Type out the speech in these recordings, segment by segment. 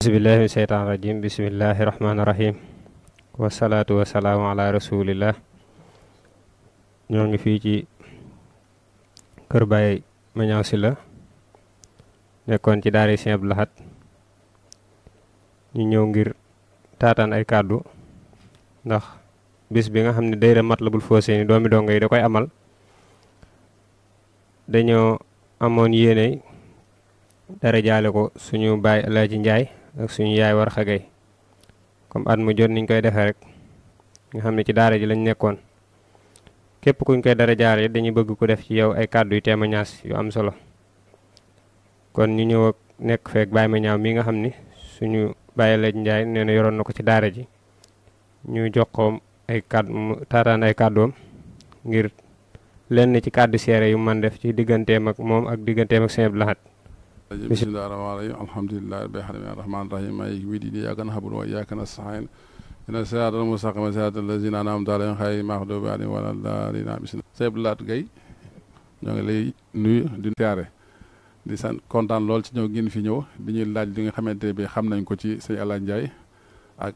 bismillahi min seytaan rajim bismillahi rahmaani rahim wasalaatu wasalaamu ala rasulillah. ñoo ngi fii ci kër Baye Mañaw Sylla nekkoon ci daara Sëñ Abdou Lahad ñu ñëw ngir taataan ay kàddu ndax bis bi nga xam ne daayira Matlabul Fawzayni doomi dongo yi da koy amal dañoo amoon yéene dara jaale ko suñu baay Alaaji Njaay ak suñu yaay Warxa Gay comme at mu jot niñ koy defee rek nga xam ne ci daara ji lañ nekkoon képp kuñ koy dara jaale dañuy bëgg ku def ci yow ay kàddu yu témoignage yu am solo kon ñu ñëw ak nekk feek Baye Mañaw mi nga xam ni suñu baay Alaaji Njaay nee na yoroon na ko ci daara ji ñu jox ko ay kàddu taataan ay kàddoom ngir lenn ci kàddu seere yu man def ci digganteem ak moom ak digganteem ak Sëñ Abdou Lahad. bismillaahi rahmaani rahiim alhamdulillaahi rabbil aalamiin rahmaani rahiim maaliki yawmi diin iyyaaka na'budu wa iyyaaka nasta'iin ihdinas siraatal mustaqiim siraatal laziina an'amta alayhim ghayril maghduubi alayhim wa lad-daalliin. Sëñ Abdou Lahad Gaye ñoo ngi lay nuyu di siyaare di sant kontaan lool ci ñëw ngeen fi ñëw di ñuy laaj li nga xamante bi xam nañ ko ci sëñ Alaaji Njaay ak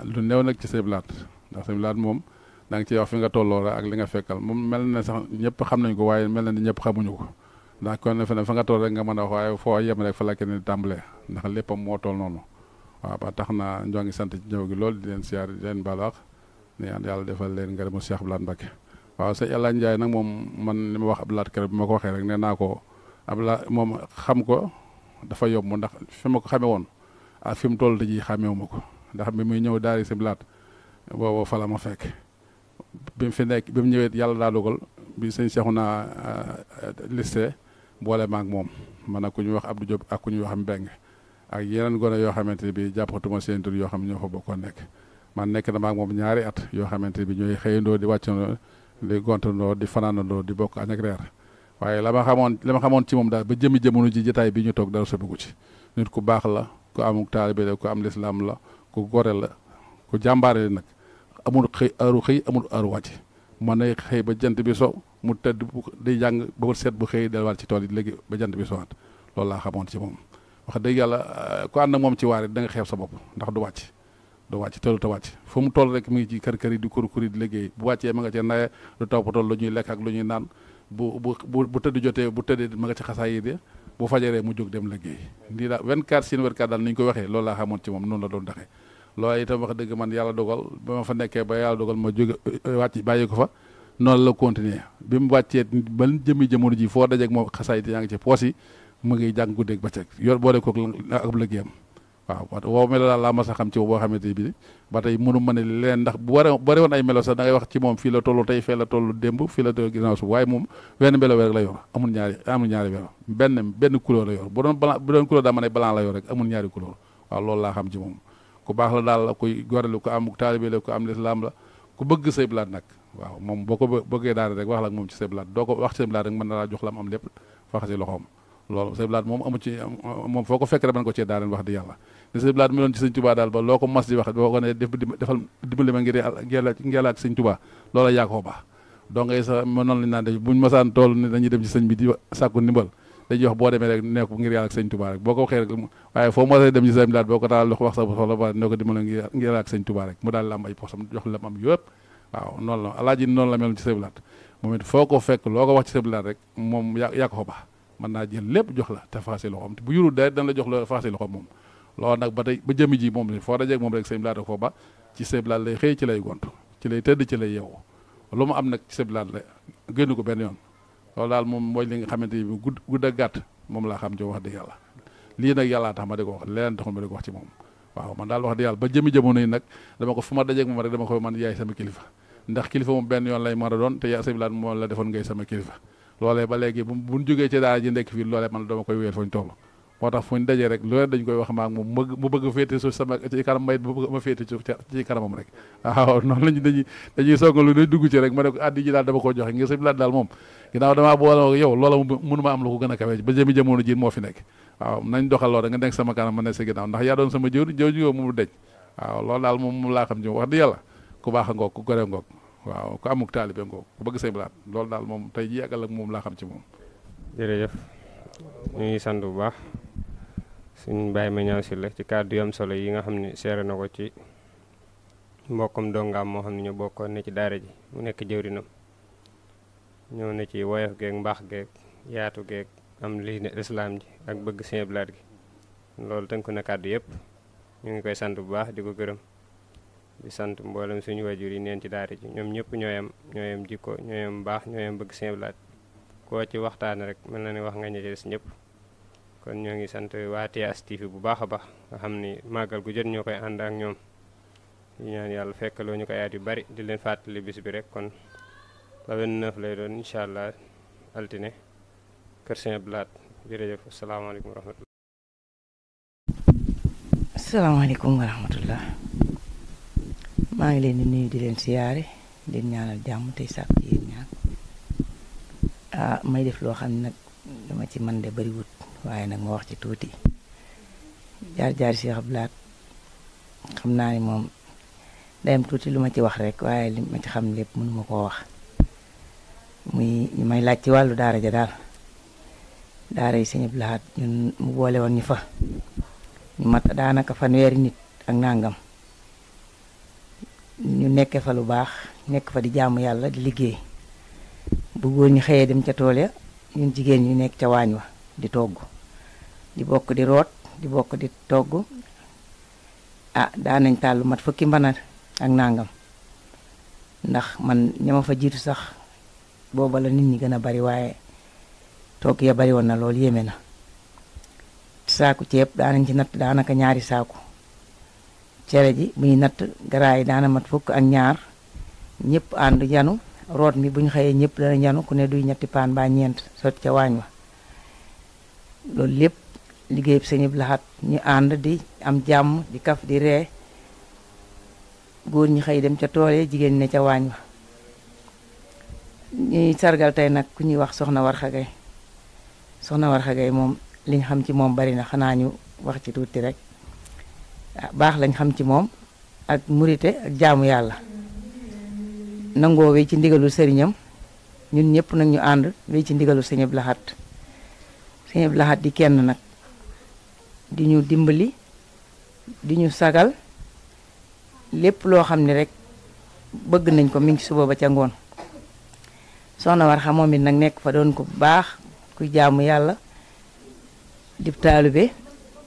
lu néew nag ci Sëñ Abdou Lahad ndax Sëñ Abdou Lahad moom da nga ciy wax fi nga tolloo rek ak li nga fekkal moom mel na sax ñëpp xam nañ ko waaye mel na ni ñëpp xamuñu ko ndax kon ne fa nga toll rek nga mën a wax waaye foo yem rek fa la kenn tàmbalee ndax léppam moo toll noonu waaw ba tax na ñoo ngi sant ci ñëw gi lool di leen siyaar di leen baal wax ne yàlla defal leen ngërëmu Cheikh Abdou Lahad Mbacké. waaw sëñ Alaaji Njaay nag moom man li ma wax Abdou Lahad keroog bi ma ko waxee rek nee naa ko Abdou Lahad moom xam ko dafa yomb ndax fi ma ko xamee woon ak fi mu toll ji xàmmeewu ma ko ndax bi muy ñëw daari Sëñ Abdou Lahad boobu fa la ma fekk bi mu fi nekk bi mu ñëwee yàlla daa dogal bi sëñ Seexuna liste boole maag moom man ak ku ñuy wax Abdou Diop ak ku ñuy wax Mbeng ak yeneen gone yoo xamante ne bi jàppatuma seen tur yoo xam ne ñoo fa bokkoon nekk man nekk na maag moom ñaari at yoo xamante ne bi ñooy xëyandoo di wàccandoo di gontandoo di fanaanandoo di bokk añ ak reer waaye la ma xamoon ci moom daal ba jëmi jamono ji jotaay bi ñu toog dara sobigu ci nit ku baax la ku amuk taalibe la ku am lislaam la ku gore la ku jàmbaare nag amul xëy amul heure wàcc mën na xëy ba jant bi so mu tëdd di jàng ba wër seet bu xëy delluwaat ci tool yi léegi ba jant bi sowaat loolu laa xamoon ci moom wax dëgg yàlla ku ànd ak moom ci waar da nga xeeb sa bopp ndax du wàcc tollu te wàcc fu mu toll rek mu ngi ci kër yi di kur-kuri di liggéey bu wàccee ma nga ca naye du toppatoo lu ñuy lekk ak lu ñuy naan bu tëdd jotee bu tëddee ma nga ci xasaay yi de bu fajaree mu jóg dem liggéey lii daal 24/24 daal ni ñu ko waxee loolu laa xamoon ci moom noonu la doon doxee loolu itam wax dëgg man yàlla dogal ba ma fa nekkee ba yàlla dogal ma jóge wàcc bàyyi ko fa noonu la continuer bi mu wàccee ba jëmi jamono ji foo dajeeg moom xasaay yaa ngi ci poos yi mu ngi jàng guddeeg bëccëg yor boole koog ak liggéeyam waaw woo melo daal laa mas a xam ci boo xamante bi ba tey mënu ma ne leen ndax bu bari woon ay melo sax da ngay wax ci moom fii la tollu tey fee la tollu démb fii la tollu ginnaaw suuf waaye moom wenn melo rek la yor amul ñaari melo benn couleur la yor bu doon couleur daa ma ne blanc la yor rek amul ñaari couleur waaw loolu laa xam ci moom ku baax la daal la kuy gorelu ku am taalibe la ku am lislaam la ku bëgg Sëñ Abdou Lahad nag waaw moom boo ko bëggee daal rek wax la ak moom ci Sëñ Abdou Lahad doo ko wax ci Sëñ Abdou Lahad rek mën na laa jox la am lépp faxasi loxoom loolu Sëñ Abdou Lahad moom amu ci moom foo ko fekk rek mën ko cee daal wax di yàlla ne Sëñ Abdou Lahad mi doon ci Sëñ Tuubaa daal ba loo ko mas di wax boo ko ne defal dimbali ma ngir yàlla ak Sëñ Tuubaa loola yaa ko baax donc ngay sa ma noonu lañ naan def buñ masaan tool ne dañuy dem ci sëñ bi di sàkku ndimbal dañuy wax boo demee rek nekk ngir yàlla ak Sëñ Tuubaa rek boo ko waxee rek waaye foo mos a dem ci Sëñ Abdou Lahad boo ko daal wax sa soxla ba ne ko dimbali ngir yàlla ak Sëñ Tuubaa rek mu daal la am ay posam jox la am yëpp waaw noonu la alaaji noonu la mel ci Sëñ Abdou Lahad moom it foo ko fekk loo ko wax ci Sëñ Abdou Lahad rek moom yaa ko baax mën naa jël lépp jox la te faxasi loxoom te bu yurul day dana la jox la faxasi loxoom moom loolu nag ba tey ba jëmi ji moom foo dajeeg moom rek Sëñ Abdou Lahad foo ba ci Sëñ Abdou Lahad lay xëy ci lay gont ci lay tëdd ci lay yeewu lu mu am nag ci Sëñ Abdou Lahad la génn ko benn yoon loolu daal moom mooy li nga xamante ni gudd ak gàtt moom laa xam ci wax dëgg yàlla lii nag yàllaa tax ma di ko wax leneen taxul ma di ko wax ci moom waaw man daal wax dëgg yàlla ba jëmi jamono yi nag dama ko fu ma dajeeg moom rek dama ko man yaay sama kilifa ndax kilifa moom benn yoon lay mën a doon te yaa Sëñ Abdou Lahad moom la defoon ngay sama kilifa loolee ba léegi buñ jógee ci daara ji nekk fii loolee man dama koy wéer fuñ toll moo tax fuñ dajee rek loolu dañ koy wax maak moom mu bëgg féete suuf sama ci kanam may ma féete ci kanamam rek waaw noonu lañu dañuy songa lu day dugg ci rek ma ne ko addi ji daal dama koo joxe ngir Sëñ Abdou Lahad daal moom ginnaaw damaa boole yow loola mënu ma am lu ko gën a kawe ba jëmi jamono ji moo fi nekk waaw nañ doxal loolu nga nekk sama kanam ma ne sa ginnaaw ndax yaa doon sama jëw yow moom deñ waaw loolu daal moom laa xam ci wax di yàlla ku baax a ngoog ku gore ngoog waaw ku amuk taalibe ngoog ku bëgg Sëñ Abdou Lahad loolu daal moom tey ji yàggal ak moom laa xam ci moom jërëjëf ñu ngi sant bu baax suñ Baye ma ñaaw si la ci kàddu yu am solo yi nga xam ne seere na ko ci mbokkam dongaam moo xam ne ñu bokkoon ne ci daara ji mu nekk jëwrinam ñëw na ci woyof geeg mbaax geeg yaatu geeg am li ne lislaam ji ak bëgg Sëñ Abdou Lahad gi loolu tënk na kàddu yëpp ñu ngi koy sant bu baax di ko gërëm di sant mboolem suñu wajur yi neen ci daara ji ñoom ñëpp ñooyam jikko ñooyam baax ñooyam bëgg Sëñ Abdou Lahad koo ci waxtaan rek mel na ni wax nga ñi ci des ñëpp kon ñoo ngi sant waa TS TV bu baax a baax nga xam ni màggal gu jot ñoo koy ànd ak ñoom di ñaan yàlla fekkaloo ñu koy at yu bari di leen fàttali bis bi rek kon la 29 lay doon incha allah altine kër Sëñ Abdou Lahad jërëjëf asalaamaaleykum wa rahmatullah. asalaamaaleykum wa rahmatullah maa ngi leen di nuyu di leen siyaare di ñaanal jàmm tey sàkk yéen ñaan may def loo xam ne nag dama ci man de bariwut waaye nag ma wax ci tuuti jaar Cheikh Abdou Lahad xam naa ni moom dayam tuuti lu ma ci wax rek waaye li ma ci xam lépp mënuma koo wax muy ñu may laaj ci wàllu daara ja daal daara yi Sëñ Abdou Lahad ñun mu boole woon ñu fa ñu mat daanaka fanweeri nit ak nangam ñu nekkee fa lu baax nekk fa di jaamu yàlla di liggéey bu góor ñu xëyee dem ca tool ya ñun jigéen ñu nekk ca waañ wa di togg di bokk di root di bokk di togg daanañ taal lu mat fukki mbana ak nangam ndax man ñama fa jiitu sax booba la nit ñi gën a bari waaye togg ya bari woon na loolu yéeme na saaku ceeb daanañ ci natt daanaka ñaari saaku cere ji bu ñu natt garaay yi daana mat fukk ak ñaar ñëpp ànd yanu root mi bu ñu xëyee ñëpp dana yanu ku ne duy ñetti paan ba ñeent sotti ca waañ wa loolu lépp liggéeyub Sëñ Abdou Lahad ñu ànd di am jàmm di kaf di ree góor ñi xëy dem ca tool yi jigéen ñi ne ca waañ wa ñuy sargal tey nag ku ñuy wax soxna Warxa Gay soxna Warxa Gay moom liñ xam ci moom bari na xanaa ñu wax ci tuuti rek baax lañ xam ci moom ak murite ak jaamu yàlla nangoo wéy ci ndigalu sëriñam ñun ñëpp nag ñu ànd wéy ci ndigalu Sëñ Abdou Lahad Sëñ Abdou Lahad di kenn nag di ñu dimbali di ñu sagal lépp loo xam ne rek bëgg nañ ko mi ngi suba ba ca ngoon soxna Warxa moom it nag nekk fa doon ko baax kuy jaamu yàlla di taalibe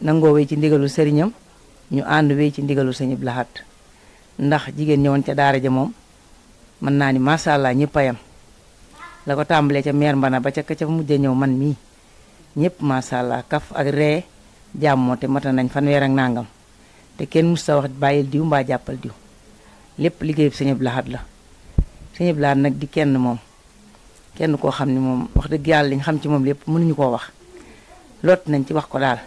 nangoo wéy ci ndigalu sëriñam ñu ànd wéy ci ndigalu Sëñ Abdou Lahad ndax jigéen ñëwoon ca daara ja moom mën naa ni macha allah ñëpp a yam la ko tàmbalee ca meer mbana ba ca ka ca mujj ñëw man mii ñëpp macha allah kaf ak ree jàmmoo te mata nañ fanweer ak nangam te kenn mus sa wax bàyyil diw mbaa jàppal diw lépp liggéeyub Sëñ Abdou Lahad la Sëñ Abdou Lahad nag di kenn moom kenn koo xam ne moom wax dëgg yàlla li ñu xam ci moom lépp mënuñu koo wax lot nañ ci wax ko daal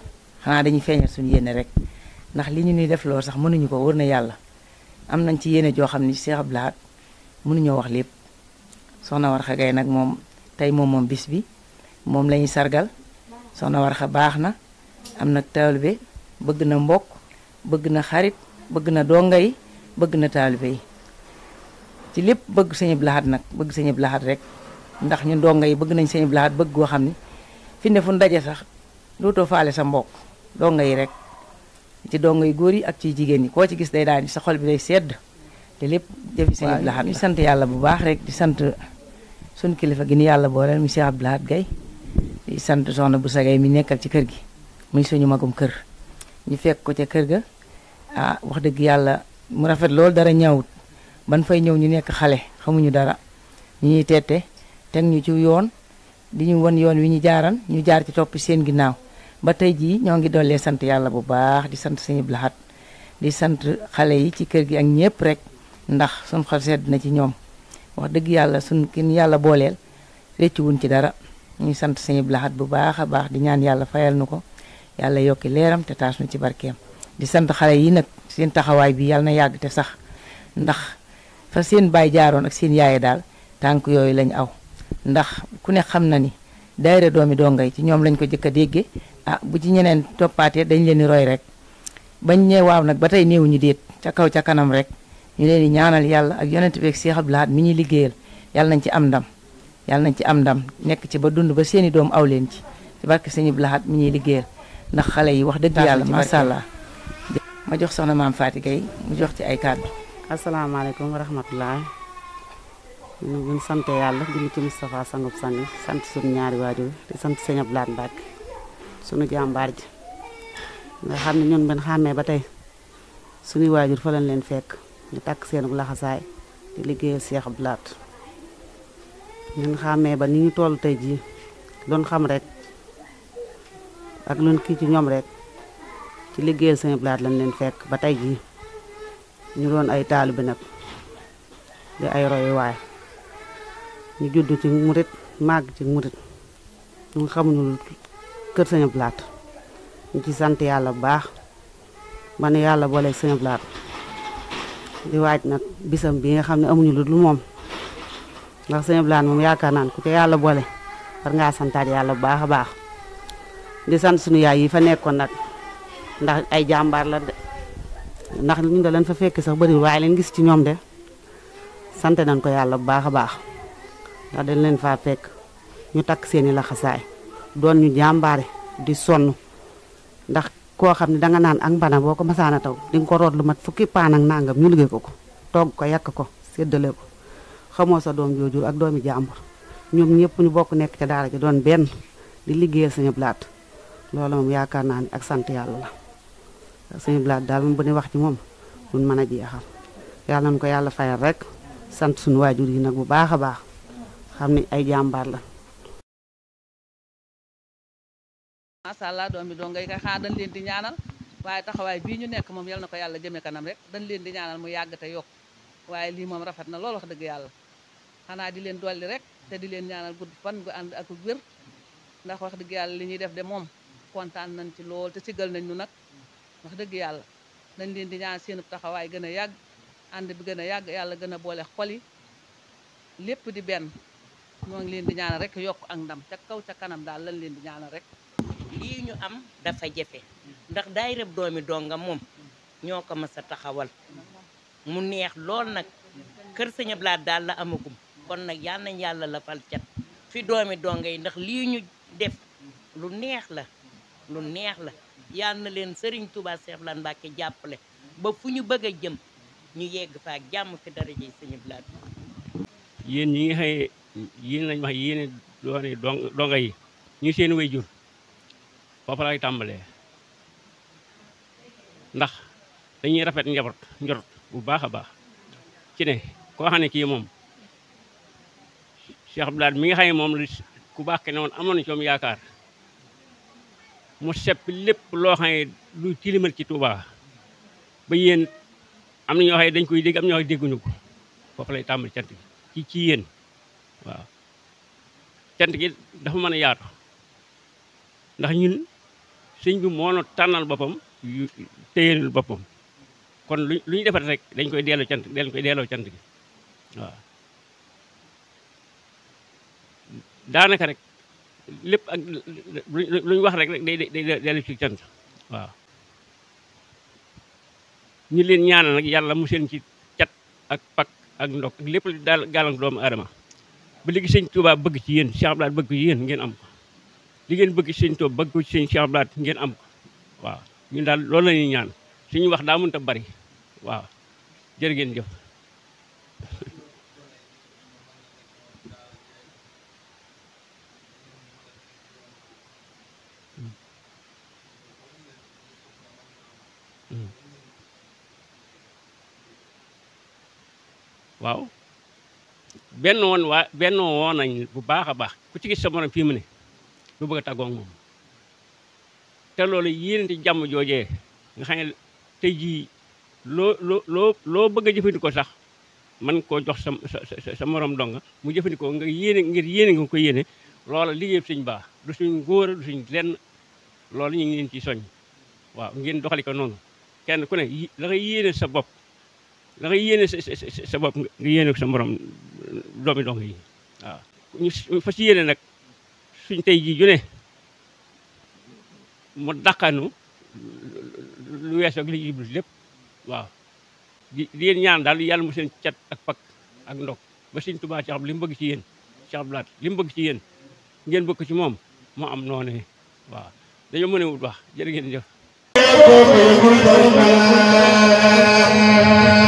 xanaa dañuy feeñal suñu yéene rek ndax li ñu ñuy def loolu sax mënuñu ko wër na yàlla am nañ ci yéene joo xam ne Cheikh Abdou Lahad mënuñoo wax lépp soxna Warxa Gay nag moom tey moom bis bi moom lañuy sargal soxna Warxa baax na am nag taalibe bëgg na mbokk bëgg na xarit bëgg na donga yi bëgg na taalibe yi ci lépp bëgg Sëñ Abdou Lahad nag bëgg Sëñ Abdou Lahad rek ndax ñu donga yi bëgg nañ Sëñ Abdou Lahad bëgg goo xam ne fi ne fu ndaje sax dootoo faale sa mbokk donga yi rek ci donga yu góor yi ak ci jigéen ñi koo ci gis day daal di sa xol bi day sedd te lépp jëfi Sëñ Abdou Lahad ñu sant yàlla bu baax rek di sant suñu kilifa gi ni yàlla booleel mu Cheikh Abdou Lahad Gay di sant soxna bu sagay mi nekkal ci kër gi muy suñu magum kër ñu fekk ko ca kër ga wax dëgg yàlla mu rafet loolu dara ñaawut ban fay ñëw ñu nekk xale xamuñu dara ñu ñuy tette teg ñu ci yoon di ñu won yoon wi ñu jaaran ñu jaar ci topp seen ginnaaw ba tey jii ñoo ngi dollee sant yàlla bu baax di sant Sëñ Abdou Lahad di sant xale yi ci kër gi ak ñëpp rek ndax suñ xol sedd na ci ñoom wax dëgg yàlla suñ kin yàlla booleel réccu wuñ ci dara ñu sant Sëñ Abdou Lahad bu baax a baax di ñaan yàlla fayal nu ko yàlla yokki leeram te taas nu ci barkeem di sant xale yi nag seen taxawaay bi yàlla na yàgg te sax ndax fa seen baay jaaroon ak seen yaaye daal tànk yooyu lañ aw ndax ku ne xam na ni daayira doomi dongay ci ñoom lañ ko jëkk a déggee bu ci ñeneen toppaatee dañ leen di roy rek bañ ñee waaw nag ba tey néewuñu déet ca kaw ca kanam rek ñu leen di ñaanal yàlla ak yonent bi ak Cheikh Abdou Lahad mi ñuy liggéeyal yàlla nañ ci am ndam yàlla nañ ci am ndam nekk ci ba dund ba seeni doom aw leen ci barke Sëñ Abdou Lahad mi ñuy liggéeyal ndax xale yi wax dëgg yàlla macha allah. ma jox soxna maam Faty Gueye mu jox ci ay kàddu. asalaamaaleykum wa rahmatulah. ñu ngi sant yàlla julli ci Moustapha sangub sang sant suñu ñaari waajur di sant sëñ Abdou Lahad Mbacké suñu jàmbaar ji nga xam ne ñun ben xàmmee ba tey suñuy waajur fa lañ leen fekk ñu takk seen laxasaay di liggéeyal Cheikh Abdou Lahad ñun xàmmee ba ni ñu toll tey jii doon xam rek ak luñ kii ci ñoom rek ci liggéeyal sëñ Abdou Lahad lañ leen fekk ba tey jii ñu doon ay taalibe nag di ay royuwaay ñu judd ci murit màgg ci murit ñu xamuñu kër sëñ Abdou Lahad ñu ci sant yàlla bu baax ba ne yàlla boole sëñ Abdou Lahad di waaj nag bisam bi nga xam ne amuñu lu dul moom ndax sëñ Abdou Lahad moom yaakaar naan ku te yàlla boole war ngaa santaat yàlla bu baax a baax di sant suñu yaay yi fa nekkoon nag ndax ay jàmbaar la de ndax ñu da leen fa fekk sax bëriwul waaye leen gis ci ñoom de sant nañ ko yàlla bu baax a baax ndax dañ leen faa fekk ñu takk seeni laxasaay doon ñu jàmbaare di sonn ndax koo xam ne danga naan ak mbana boo ko masaana taw di nga ko root lu mat fukki paan ak nangam ñu liggéey ko togg ko yàq ko séddale ko xamoo sa doom joojur ak doomi jàmbur ñoom ñëpp ñu bokk nekk ca daara ji doon benn di liggéeyal sëñ Abdou Lahad loolu moom yaakaar naa ne ak sant yàlla la sëñ Abdou Lahad daal moom bu ñuy wax ci moom duñ mën a jeexal yàlla nañu ko yàlla fayal rek sant suñu waajur yi nag bu baax a baax xam ne ay jàmbaar la. macha allah doom bi doo ngay ka xaar dañ leen di ñaanal waaye taxawaay bii ñu nekk moom yal na ko yàlla jëmee kanam rek dañ leen di ñaanal mu yàgg te yokk waaye lii moom rafet na loolu wax dëgg yàlla xanaa di leen dolli rek te di leen ñaanal gudd fan gu ànd ak wér ndax wax dëgg yàlla li ñuy def de moom kontaan nañ ci lool te siggal nañ ñu nag wax dëgg yàlla dañ leen di ñaan seen taxawaay gën a yàgg ànd bi gën a yàgg yàlla gën a boole xol yi lépp di benn ñoo ngi leen di ñaanal rek yokk ak ndam ca kaw ca kanam daal lañ leen di ñaanal rek. lii ñu am dafa jafe ndax daayira doomi donga moom ñoo ko mës a taxawal mu neex lool nag kër sëñ Abdou Lahad daal la amagum kon nag yal nañ yàlla la fal cat fi doomi donga yi ndax lii ñu def lu neex la lu neex la yal na leen Serigne Touba Cheikh Abdou Lahad Mbacké jàppale ba fu ñu bëgg a jëm ñu yegg fa ak jàmm fi daraja sëñ Abdou Lahad. yéen ñi nga xëye yéen lañ wax yéen doone donga yi ñu seen way jur foofu laay tàmbalee ndax dañuy rafet njort bu baax a baax ci ne koo xam ne kii moom Cheikh Abdou Lahad mi nga xam ne moom la ku baax ke ne woon amoon na ci moom yaakaar mu sepp lépp loo xam ne lu tilimal ci Touba ba yéen am na ñoo xam ne dañ koy dégg am ñoo xam ne dégguñu ko foofu lay tàmbali cant gi ci yéen waaw cant gi dafa mën a yaatu ndax ñun sëñ bi moo no tànnal boppam téyelul boppam kon lu ñu defar rek dañ koy delloo cant gi waaw daanaka rek lépp ak lu ñu wax rek day dellu ci cant waaw ñu leen ñaanal nag yàlla mu seen ci cat ak pak ak ndok ak lépp daal gàllank doomu aadama ba léegi sëñ Touba bëgg ci yéen Cheikh Abdou Lahad bëgg ci yéen ngeen am ko li ngeen bëgg sëñ Touba bëgg ko ci sëñ Cheikh Abdou Lahad ngeen am ko waaw ñun daal loolu la ñuy ñaan suñu wax daa mënut a bari waaw jërë ngeen jëf. waaw benn woon nañ bu baax a baax ku ci gis sa morom fii mu ne lu bëgg a tàggoo ak moom te loolu yéenante jàmm joojee nga xam ne tey jii loo bëgg a jëfandikoo sax man koo jox sa morom donga mu jëfandikoo nga ngir yéene nga ko yéene loola liggéey sëñ baax du suñ góor du suñ lenn loolu ñu ngi leen ci soñ waaw ngeen doxali ko noonu kenn ku ne la nga yéene sa bopp la nga yéene sa bopp nga yéene ko sa morom doomi dong yi waaw ñu fas yéene nag suñ tey jii ju ne mu dàqanu lu weesoo ak li jublu lépp waaw di leen ñaan daal yàlla mu seen cat ak pak ak ndok ba sëñ Tuubaa Cheikh li mu bëgg ci yéen Cheikh Abdou Lahad li mu bëgg ci yéen ngeen bëgg ci moom moo am noonu waaw dañoo mën a wut wax jërë ngeen jëf.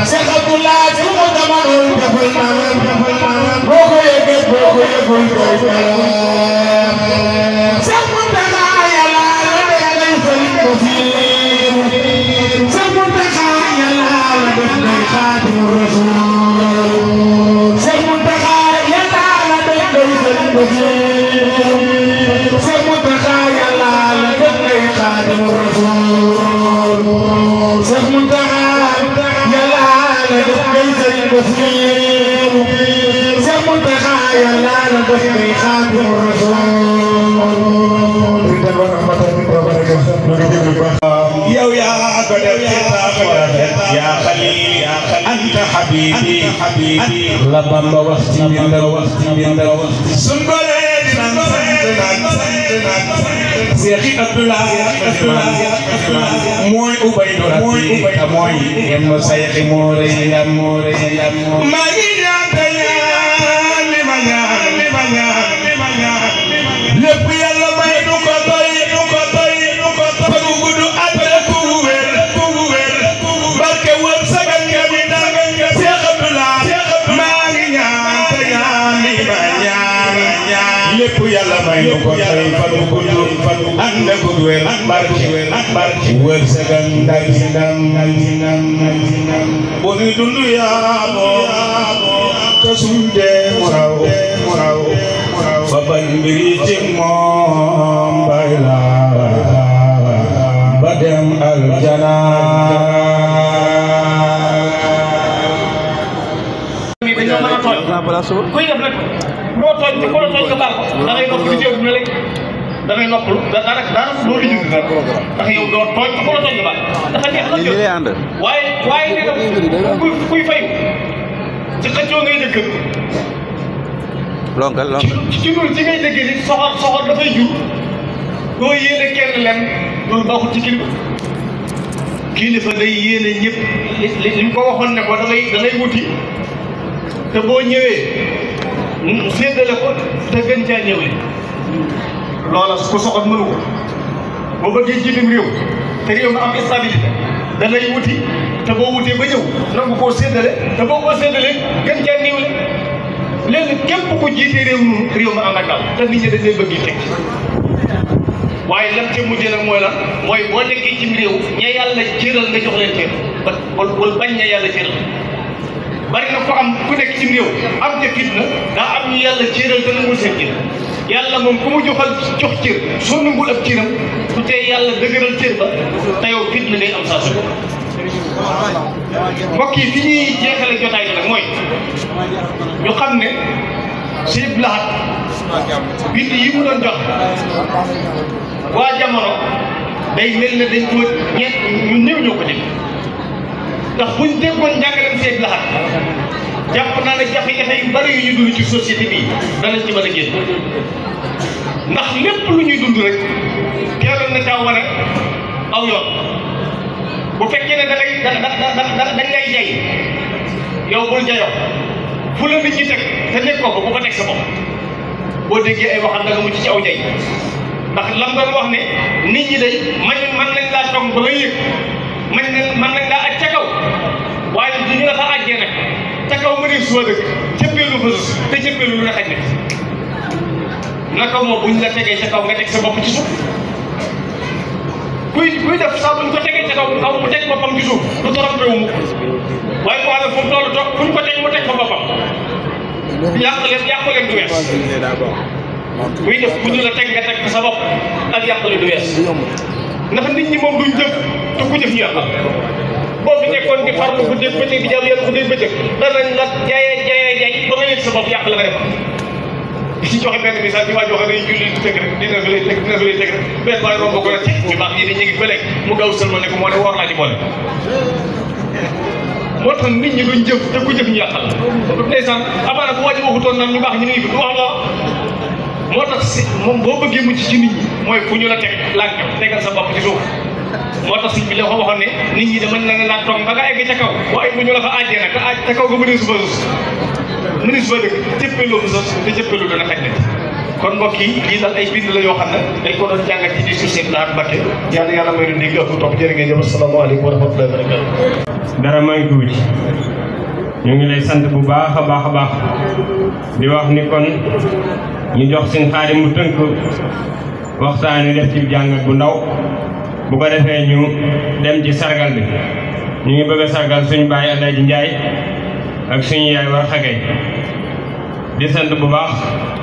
Cheikh Abdoulaye su ko jamono defal na boo ko yëgee Cheikh Mountakha yàlla la lay sëriñ ko fiir Cheikh Mountakha yàlla la def ngay Xaadimu Rasuul Cheikh Mountakha yàlla la def ngay sëriñ ko fiir Cheikh Mountakha yàlla la def ngay Xaadimu Rasuul Cheikh Mountakha yàlla la def ngay sëriñ ko fiir Cheikh Mountakha yàlla la def ngay Xaadimu Rasuul yow yaa ko def yaa Xaliil anta habiibi la Bamba wax ci mbindam sun gore dina sant Seex Abdoulaye mooy Ubaydu Rabbi ta mooy yem sayxi moo rëy yam maa ngi ñaan te ñaan li ma ñaan lépp Yàlla may du ko doy fagu gudd àtte ku wér barke wër sagal nga mi dal Seex Abdoulaye maa ngi ñaan te ñaan li ma ñaan lépp Yàlla may du ko doy fagu gudd ànd ak wér barke wër sagal ndam bu ñu dund yaa te suñ dee mu raw fa bañ mbiri ci moom bay la ba dem aljana dañoo mën a tooñ kuy def nag loo tooñ te ku la tooñ nga baal ko da ngay noppalu ci àdduna léegi da ngay noppalu dara loolu li jënd dara ndax yow doo tooñ te ku la tooñ nga baal dafa neex la waaye nee na kuy fayu ci xëccoo ngay dëkk lonkal ci loolu ci ngay dëgg ni soxor dafay jur doo yéene kenn len loolu baaxul ci kilifa day yéene ñëpp li mu ko waxoon ne ko da ngay wuti te boo ñëwee séddale ko te gën caa ñëwee loola ku soxor mënu ko boo bëggee jiitam réew te réew ma am stabilité da ngay wuti te boo wutee ba ñëw nangu koo séddale te boo koo séddalee gën caa ñëwee léegi képp ku jiite réew ma am ak dal te nit ñi dañ leen bëgg teg waaye lam ca mujjee nag mooy lan mooy boo nekkee ci réew ña yàlla cëral nga jox leen cër wala bañ ña yàlla cëral bari na ko am ku nekk ci réew am ca fitna daa am ñu yàlla cëral te nangul seen cër yàlla moom ku mu jox cër soo nangul ab cëram su tee yàlla dëgëral cër ba te yow fitna ngay am saa su mbokk yi fi ñuy jeexale jotaay bi nag mooy ñu xam ne Sëñ Lahad bind yi mu doon jox waa jamono day mel ne dañ ko ñu néew ñoo ko dégg ndax buñ déggoon njàngaleem Sëñ Lahad jàpp naa ne jafe-jafe yu bari yu ñu dund ci société bi danañ ci mën a génn ndax lépp lu ñuy dund rek teeloon na caa wane aw yoon bu fekkee ne dañ lay jay yow bul jayoo fu la nit ñi teg te nekk ko bu ko teg sa bopp boo déggee ay waxam da nga mucc ci aw jay ndax lam doon wax ne nit ñi day man lañ laa toog ba nga yëg man lañ laa aj ca kaw waaye du ñu la fa àjjee nag ca kaw ma ne suba dëkk cëppeelu fa sus te cëppeelu lu ne xaj na naka moom buñ la tegee ca kaw nga teg sa bopp ci suuf kuy def saa buñ ko tegee ca kaw mu teg boppam ci suuf du torop réew mu waaye ko xam ne fu mu toll toog fuñ ko teg mu teg fa boppam yàq leen du wees kuy def bu ñu la teg nga teg sa bopp ak yàqale du wees ndax nit ñi moom duñ jëf te ku jëf ñu yàqal boo fi nekkoon di farlu ku dégg bëccëg di jàmm yàlla ku dégg bëccëg danañ la jaay ba nga yëg sa bopp yàq la nga def di ci joxe benn misaal ci waa joxe day julli di teg rek dina fi lay teg rek benn waay romb ko rek ci ñu baax ñi di ñu ngi fa lekk mu daw sëlma ne ko moo ne woor naa ci boole moo tax nit ñi duñ jëf te ku jëf ñu yàqal ndeysaan amaana bu wàcc waxutoon nan ñu baax ñu ngi fi du wax loo moo tax si moom boo bëggee mucc ci nit ñi mooy fu ñu la teg lànk tegal sa bopp ci suuf moo tax suñ bi la ko waxoon ne nit ñi dama la laa toog ba nga egg ca kaw waaye bu ñu la fa àjjee nag te kaw nga mënee suba sus mënee suba dëkk cëppeeloo fa sos te cëppeeloo dana xaj ne kon mbokk yi lii daal ay bind la yoo xam ne dañ ko doon jàngat ci discours Sëñ Lahad Mbacké yàlla yàlla may leen dégg ak topp jërë ngeen jëf asalaamaaleykum wa rahmatullahi wa barakatuh. dara may tuuti ñu ngi lay sant bu baax a baax a baax di wax ni kon ñu jox seen Xaadim mu tënk waxtaan wi def ci jàngat bu ndaw bu ko defee ñu dem ci sargal bi ñu ngi bëgg a sargal suñu baay Alaaji Njaay ak suñu yaay Warxa Gay di sant bu baax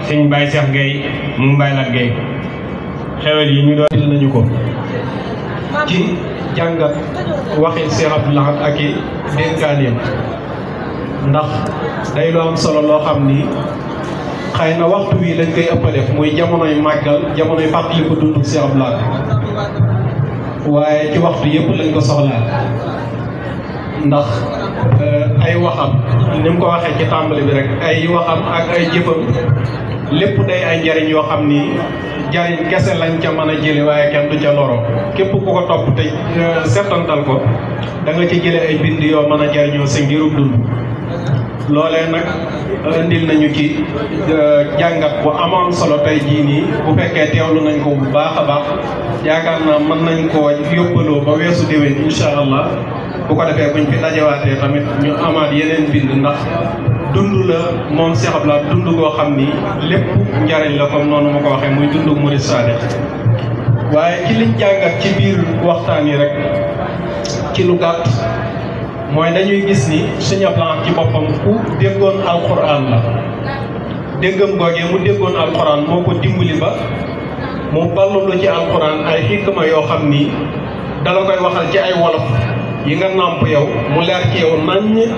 suñu baay Seex Gay mu Baay Lat Gay xewel yi ñu doon nañu ko ci jàngat waxi Seex Abdou Lahad ak i dénkaaneem ndax day lu am solo loo xam ni xëy na waxtu wi lañ koy ëpp a def muy jamonoy màggal jamonoy fàttali ko dundu Seex Abdou Lahad waaye ci waxtu yëpp lañ ko soxlaa ndax ay waxam ni mu ko waxee ci tàmbali bi rek ay waxam ak ay jëfam lépp day ay njariñ yoo xam ni jariñ kese lañ ca mën a jële waaye kenn du ca loro képp ku ko topp te settantal ko da nga ci jële ay bind yoo mën a jariñoo sa ngirub dund loolee nag indil nañu ci jàngat bu amoon solo tey jii nii bu fekkee teewlu nañ ko bu baax a baax yaakaar naa mën nañ koo yóbbaloo ba weesu déwén incha allah bu ko defee buñ fi dajewaatee tamit ñu amaat yeneen bind ndax dund la moom Seex Abdou Lahad dund goo xam ni lépp njariñ la comme noonu ma ko waxee muy dund murid saadiq waaye ci liñ jàngat ci biir waxtaan yi rek ci lu gàtt mooy dañuy gis ni Sëñ Abdou Lahad ci boppam ku déggoon alquran la déggam googee mu déggoon alquran moo ko dimbali ba mu ballulu ci alquran ay xikma yoo xam ni dala koy waxal ci ay wolof yi nga nàmp yow mu leer ci yow naññ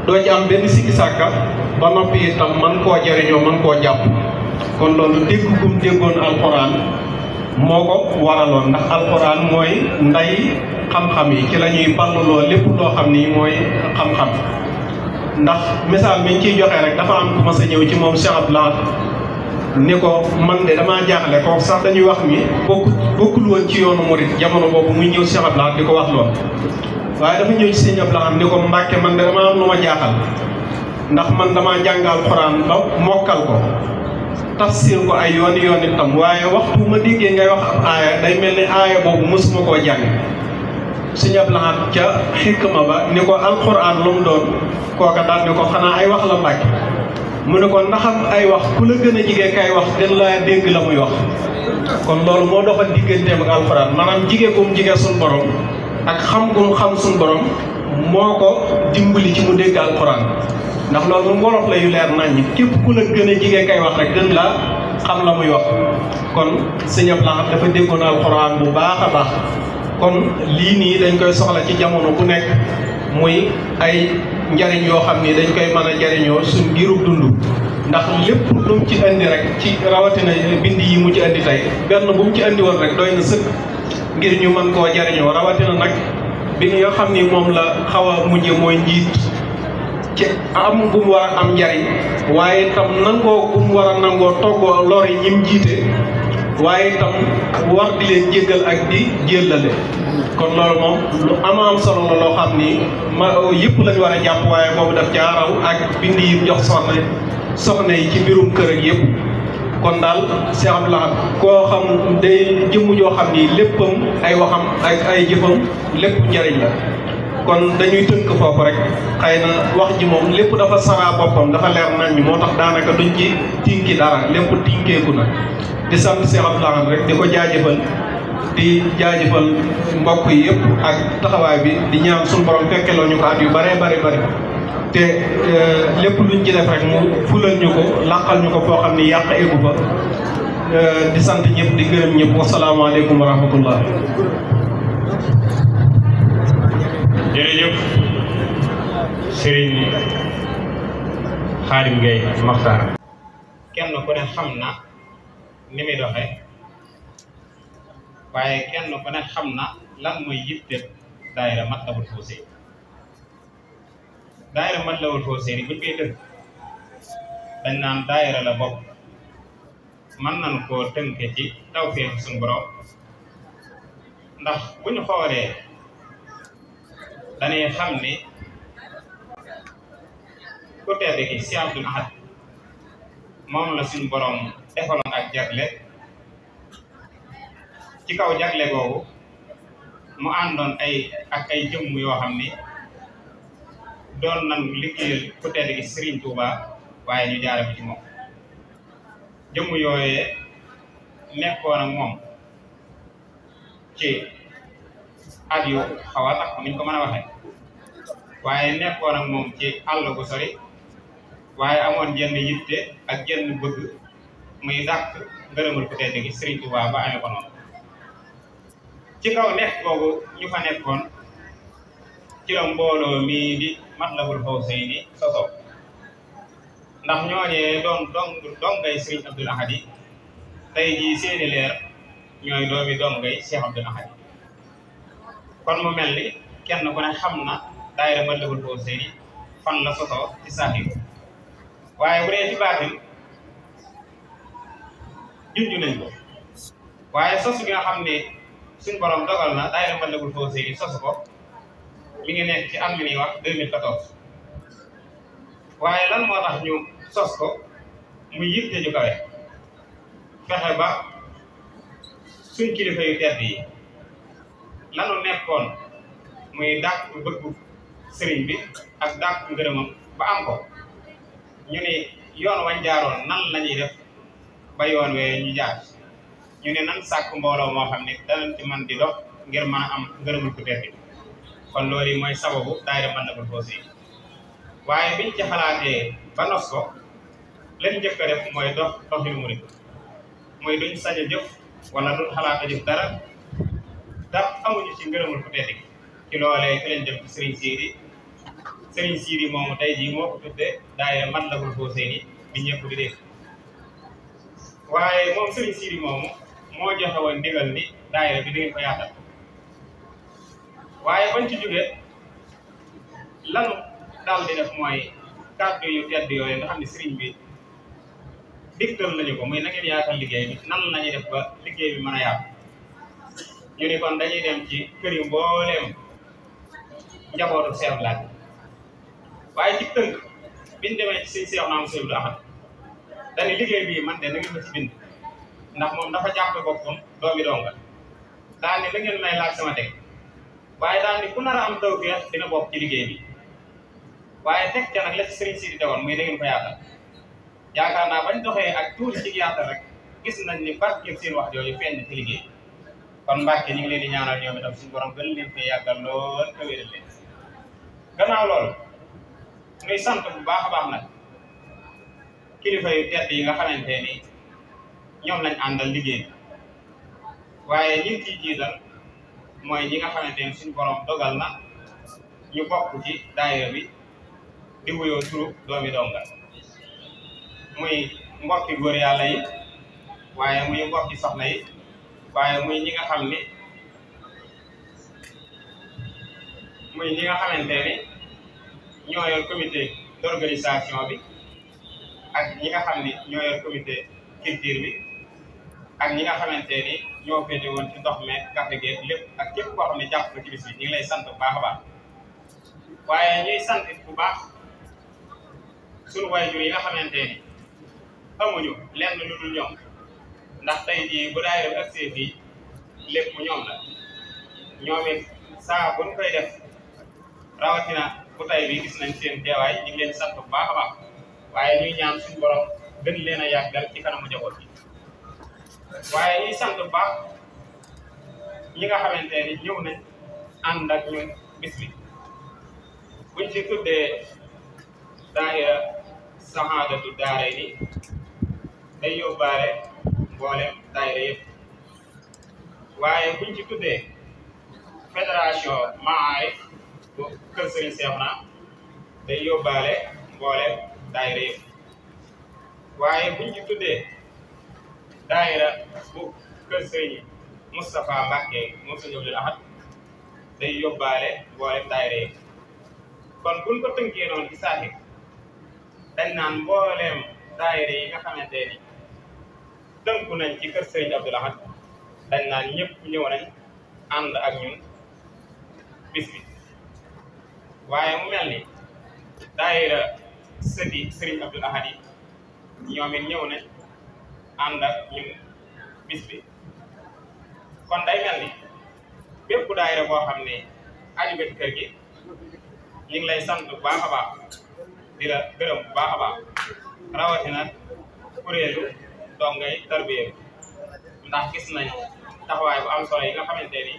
doo ci am benn sikki sàkka ba noppi itam man koo jariñoo man koo jàpp kon loolu dégg gum déggoon alquran moo ko waraloon ndax alquran mooy nday xam-xam yi ci la ñuy balluloo lépp loo xam ni mooy xam-xam ndax misaal mi ñu ciy joxe rek dafa am ku ma sa ñëw ci moom Cheikh Abdou Lahad ni ko man de damaa jaaxle kooku sax dañuy wax ni bokkul woon ci yoonu murit jamono boobu muy ñëw Cheikh Abdou Lahad di ko wax lool waaye dafa ñëw ci Sëñ Abdou Lahad ni ko Mbàkke man de damaa am lu ma jaaxal ndax man damaa jàngal Alxuraan ba mokkal ko tafsir ko ay yooni itam waaye waxtu ma déggee ngay wax ab aaya day mel ni aaya boobu mosuma koo jàng Sëñ Abdou Lahad ca xikma ba ni ko Alxuraan lu mu doon kooka daal ni ko xanaa ay wax la Mbàkke mu ne ko ndaxam ay wax ku la gën a jigee kay wax gën laa dégg la muy wax kon loolu moo doxal digganteem ak Alxuraan maanaam jigee gum jigee suñ borom ak xam gum xam suñ borom moo ko dimbali ci mu dégg Alxuraan ndax loolu mu wolof la yu leer naññ képp ku la gën a jigee kay wax rek gën laa xam la muy wax kon Sëñ Abdou Lahad dafa déggoon Alxuraan bu baax a baax kon lii nii dañ koy soxla ci jamono bu nekk muy ay njariñ yoo xam ni dañ koy mën a jariñoo suñ ngirub dund ndax lépp lu mu ci indi rek ci rawatina bind yi mu ci indi tey benn bu mu ci indi woon rek doy na sëkk ngir ñu mën koo jariñoo rawatina nag bi nga xam ni moom la xaw a mujje mooy njiit ci am bu mu war a am njariñ waaye itam nangoo bu mu war a nangoo toggoo lor yi ñim jiite waaye itam war di leen jéggal ak di jéllale kon loolu moom lu am solo la loo xam ni ma yëpp lañu war a jàpp waaye boobu daf caa raw ak bind yi jox soxna yi ci mbirum kër ak yëpp kon daal Cheikh Abdou Lahad koo xam day jëmm joo xam ni léppam ay waxam ak ay jëfam lépp njariñ la kon dañuy tënk foofu rek xëy na wax ji moom lépp dafa saraa boppam dafa leer nañ moo tax daanaka duñ ci tinki dara lépp tinkeeku na di sant Cheikh Abdou Lahad rek di ko jaajëfal di jaajëfal mbokk yi yëpp ak taxawaay bi di ñaan suñu borom fekkeloo ñu ko at yu bare te lépp luñ ci def rek mu fulal ñu ko làqal ñu ko foo xam ni yàq eggu fa di sant ñëpp di gërëm ñëpp wasalaamaaleykum wa rahmatullah jërëjëf Serigne Khadim Gueye Makhtar kenn ku ne xam na ni muy doxee waaye kenn ku ne xam na lan mooy yitte daayira Matlabul Fawzayni daayira Matlabul Fawzayni buñ koy dëgg dañ naan daayira la bopp mën nañ koo tënke ci tawfeex suñu borom ndax bu ñu xoolee dañuy xam ni ku tedd ki Cheikh Abdou Lahad moom la suñu borom defaloon ak jagle ci kaw jagle googu mu àndoon ak ay jëmm yoo xam ni doon nan liggéeyal ku tedd gi Serigne Touba waaye ñu jaare ko ci moom jëmm yooyee nekkoon ak moom ci at yu xaw a tax niñ ko mën a waxee waaye nekkoon ak moom ci àll bu sori waaye amoon jenn yitte ak jenn bëgg muy dàq ngërëmal ku tedd gi Serigne Touba ba amee ko noonu ci kaw nekk boobu ñu fa nekkoon ci la mbooloo mii di Matlabul Fawzayni sosoo ndax ñooñee doon dongay Serigne Abdoul Ahad yi tey jii seeni leer ñooy doomi dongay Cheikh Abdoul Ahad kon mu mel ni kenn ku ne xam na daayira Matlabul Fawzayni fan la sosoo ci saahir waaye bu dee ci baatin junj nañ ko waaye sos bi nga xam ne suñ borom dogal na daayira Matlabul Fawzayni sosu ko mi ngi nekk ci am mi ñuy wax 2014 waaye lan moo tax ñu sos ko muy yitte ju kawe fexe ba suñ kilifa yu tedd yi lanu nekkoon muy dàq bëggu sëriñ bi ak dàq ngërëmam ba am ko ñu ne yoon wañ jaaroon nan la ñuy def ba yoon wee ñu jaar ñu ne nan sàkk mbooloo moo xam ne danañ ci man di dox ngir mën a am ngërëmul ku tedd kon loolu yi mooy sababu daayira Matlabul Fawzayni waaye biñ ci xalaatee ba nos ko lañ njëkk a def mooy doxinu murid mooy duñ sañ a jëf wala duñ xalaat a jëf dara ndax amuñu ci ngërëmul ku tedd ci loolee ci lañ jëm ci Serigne Sidi moomu tey jii moo ko tudde daayira Matlabul Fawzayni bi ñëpp di dégg waaye moom Serigne Sidi moomu moo joxe woon ndigal ni daayira bi da ngeen ko yaatal waaye bañ ci jógee lanu daal di def mooy kàddu yu tedd yooyu nga xam ne sëriñ bi digtal nañu ko muy na ngeen yaatal liggéey bi nan lañuy def ba liggéey bi mën a yaatu ñu ni kon dañuy dem ci kër yu mbooleem njabootu Cheikh Laaj waaye ci tënk biñ demee ci suñ Cheikh naam Seydou Ahad dañu liggéey bii man de na ngeen ma ci bind ndax moom dafa jàppe boppam doomi donga daal ni la ngeen may laaj sama teg waaye daal ni ku nar a am tawfeex dina bokk ci liggéey bi waaye teg ca nag la ci Serigne Sidi tegoon muy da ngeen ko yaatal yaakaar naa bañ doxee ak tuuti ci yaatal rek gis nañ ni barkeel seen wax jooju feeñ ci liggéey kon Mbàkke ñu ngi leen di ñaanal ñoom itam suñu borom gën leen fee yàggal lool te wéral leen gannaaw loolu nuy sant bu baax a baax nag kilifa yu tedd yi nga xamante ni ñoom lañ àndal liggéey bi waaye ñi ngi ciy jiital mooy ñi nga xamante ni suñu borom dogal na ñu bokk ci daayira bi di wuyoo turu doomi donga muy mbokki góor yàlla yi waaye muy mbokki soxna yi waaye muy ñi nga xam ni ñoo yor comité d'organisation bi ak ñi nga xam ni ñoo yor comité culture bi ak ñi nga xamante ni ñoo féete woon ci ndox mi café gi lépp ak képp koo xam ne jàpp na ci bis bi ñu ngi lay sant bu baax a baax waaye ñuy sant bu baax suñu waajur yi nga xamante ni amuñu lenn lu dul ñoom ndax tey jii bu daayira bi agsee fii lépp ñoom la ñoom it saa bu ñu koy def rawatina bu tay bi gis nañ seen teewaay ñu ngi leen sant bu baax a baax waaye ñuy ñaan suñu borom gën leen a yàggal ci kanamu njaboot bi waaye ñuy sant bu baax ñi nga xamante ni ñëw nañ ànd ak ñun bis bi buñ ci tuddee daayira Sahaadatu Daarayni day yóbbaale mboolem daayira yëpp waaye buñ ci tuddee fédération Maarif bu kër Serigne Cheikhouna day yóbbaale mboolem daayira yëpp waaye buñ ci tuddee daayira bu kër Serigne Moustapha Mbacké moom Serigne Abdoul Ahad day yóbbaale mboolem daayira yëpp kon buñ ko tënkee noonu ci saaxi dañ naan mbooleem daayira yi nga xamante ni tënku nañ ci kër Serigne Abdoul Ahad dañ naan ñëpp ñëw nañ ànd ak ñun bis bi waaye mu mel ni daayira sëti Serigne Abdoul Ahad yi ñoom it ñëw nañ ànd ak ñun bis bi kon day mel ni bépp daayira boo xam ne aju nga ci kër gi ñu ngi lay sant bu baax a baax di la gërëm bu baax a baax rawatina kuréelu dongay tarbiya ndax gis nañ taxawaay bu am solo yi nga xamante ni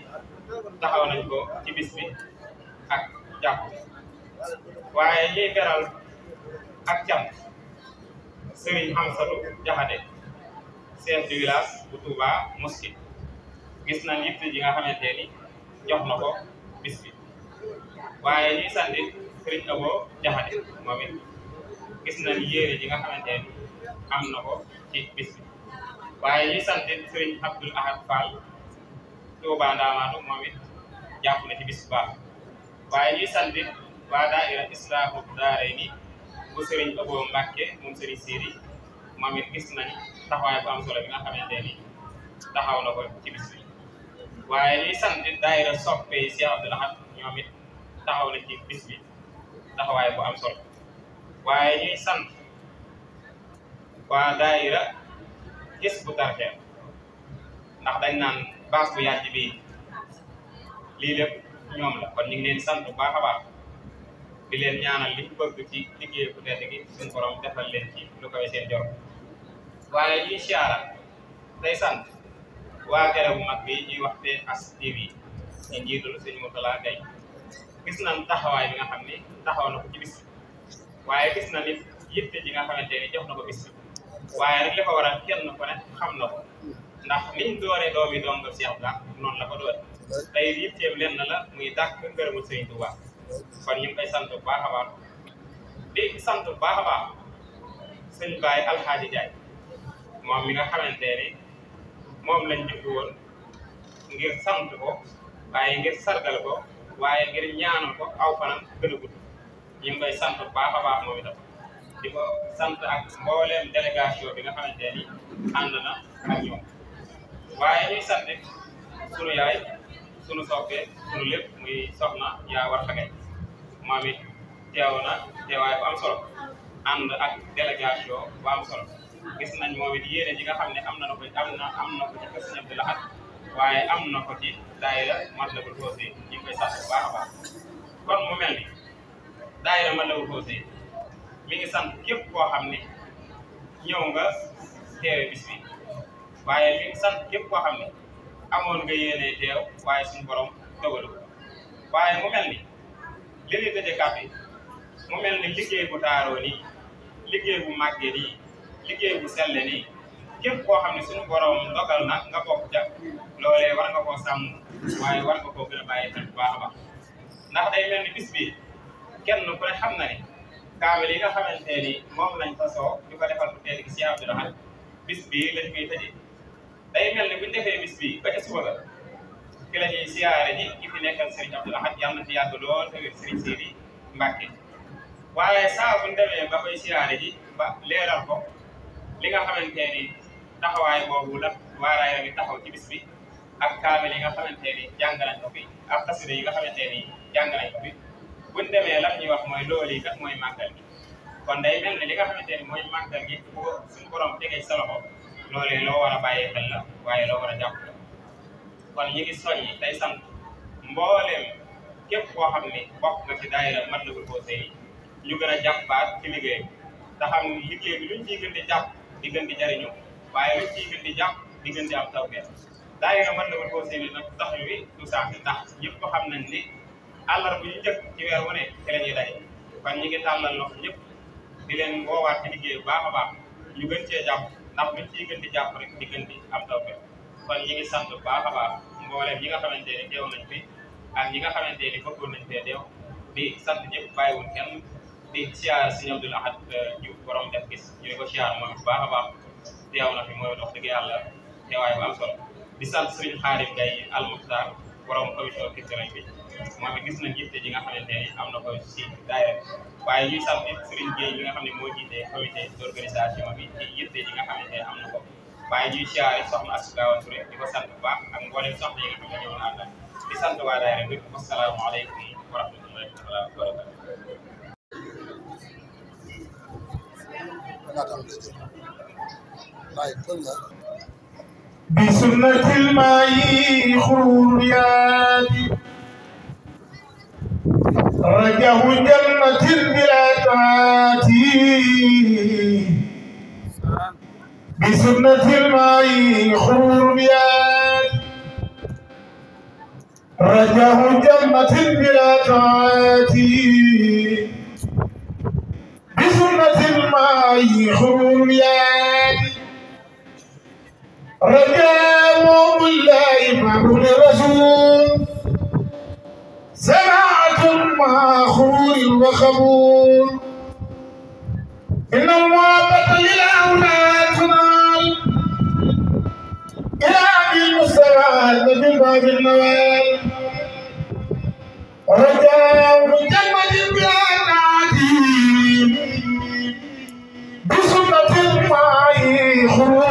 taxaw nañ ko ci bis bi ak jàpp waaye ñuy beral ak cant Serigne Hamsatou Diakhaté chef du village bu Touba Mosquée gis nañ yitte ji nga xamante ni jox na ko bis bi waaye ñuy sant Serigne Abo Diakhaté moom it gis nañ yéene ji nga xamante ni am na ko ci bis bi waaye ñuy sant Serigne Abdoul Ahad Fall Touba Ndamatou moom it jàpp na ci bis bu baax waaye ñuy sant waa daayira Islaahu Daarayni bu Serigne Abo Mbacke moom Serigne Siri moom it gis nañ taxawaay bu am solo bi nga xamante ni taxaw na ko ci bis bi waaye ñuy sant daayira soppe Cheikh Abdoul Ahad ñoom it taxaw na ci bis bi taxawaay bu am solo waaye ñuy sant waa daayira Hizbut Tarqiyyah ndax dañ naan baas bu yàgg bi lii lépp ñoom la kon ñu ngi leen sant bu baax a baax di leen ñaanal li bëgg ci liggéey bu tedd gi suñu borom defal leen ci lu koy seen jor waaye ñuy siyaara tey sant waa tere bu mag bi ñuy wax TS TV ñu njiitul sëñ Moutala Gaye gis nañ taxawaay bi nga xam ni taxaw na ko ci bis bi waaye gis na nit yitte ji nga xamante ni jox na ko bis bi waaye rek li ko waral kenn ko ne xam na ko ndax niñ dooree doomi doom nga Cheikh Ba noonu la ko doore tey yitteem lenn la muy dàkk ngërëmul Sëriñ Tuubaa kon ñu ngi koy sant bu baax a baax di sant bu baax a baax sëñ Baye Alxaaji Jaay moom mi nga xamante ni moom lañ jëkk woon ngir sant ko waaye ngir sargal ko waaye ngir ñaanal ko aw fanam gën a gudd ñu ngi koy sant bu baax a baax moom itam di ko sant ak mbooleem délégation bi nga xamante ni ànd na ak ñoom waaye ñuy sant sunu yaay sunu soppe sunu lépp muy soxna yaa war xagay moom it teew na teewaay bu am solo ànd ak délégation bu am solo gis nañ moom it yéene ji nga xam ne am na ko ci kër Sëñ Abdou Lahad waaye am na ko ci daayira Matlabul Fawzayni ñu ngi koy sant bu baax a baax kon mu mel ni daayira Matlabul Fawzayni mi ngi sant képp koo xam ne ñëw nga teewe bis bi waaye mi ngi sant képp koo xam ne amoon nga yéene teew waaye suñu borom dogalu waaye mu mel ni li ñuy tëjee kàddu yi mu mel ni liggéey bu taaroo nii liggéey bu màggee nii liggéey bu selle nii képp koo xam ne suñu borom dogal na nga bokk ca loolee war nga koo sàmm waaye war nga koo gën a bàyyi xel bu baax a baax ndax day mel ni bis bi kenn ku ne xam na ni kaamil yi nga xamante ni moom lañ fasoo di ko defal bu tedd gi Cheikh Abdou Lahad bis bii lañ koy tëjee day mel ni buñ defee bis bii ba ca suba ga ki la ñuy siyaare ji ki fi nekkal Serigne Abdou Lahad yàlla na fi yàgg lool te wér Serigne Sidi Mbacke waaye saa buñ demee ba koy siyaare ji ba leeral ko li nga xamante ni taxawaay boobu la waaraay bi taxaw ci bis bi ak kaamil yi nga xamante ni jàng nañ ko fi ak xasida yi nga xamante ni jàng nañ ko fi buñ demee lan ñuy wax mooy loolu yi kat mooy màggal gi kon day mel ne li nga xamante ni mooy màggal gi bu ko suñu borom tegee sa loxo loolee loo war a bàyyee xel la waaye loo war a jàpp la kon ñu ngi soññi tey sant mbooleem képp koo xam ni bokk nga ci daayira Matlabul Fawzayni ñu gën a jàppaat ci liggéey te xam ni liggéey bi luñ ciy gën di jàpp di gën di jariñu waaye luñ ciy gën di jàpp di gën di am tawfeex daayira Matlabul Fawzayni nag tax wi du sax ndax ñëpp xam nañ ni àllarba bu ñu njëkk ci weer wu ne ci la ñuy daje kon ñu ngi tàllal loxo ñëpp di leen woowaat ci liggéey bu baax a baax ñu gën cee jàpp ndax luñ ciy gën di jàpp rek di gën di am tawfeex kon ñi ngi sant bu baax a baax mbooleem ñi nga xamante ni teew nañ fi ak ñi nga xamante ni bëggoon nañ fee teew di sant ñëpp bàyyiwul kenn di siyaar Sëñ Abdou Lahad Diouf borom def gis ñu ne ko siyaar moom bu baax a baax teew na fi mooy dox dëgg yàlla teewaay bu am solo di sant Serigne Xaadim Gaye Al Muxtaar borom commission culturelle bi moom it gis nañ yitte ji nga xamante ni am na ko si daayira waaye ñuy sant Serigne Gueye bi nga xam ne moo jiite comité d'organisation bi ci yitte ji nga xamante ne am na ko waaye ñuy siyaare soxna Astou Gawane Touré di ko sant bu baax ak mboolem soxna yi nga xam ne ñoo ànd di sant waa daayira bi asalaamaaleykum wa rahmatullahi taala wa barakatuh بسنة الماء خروريات رجاه جنة بلا تعاتي بسنة الماء خروريات رجاه جنة بلا تعاتي بسنة الماء خروريات رجاء بالله معبود الرسول سماعة مع خرور وخبور إن المحبة للأولاد تنال إلى بالمستوى بالباب النوال رجاء جنة بلا تعديل بسنة الماء خرور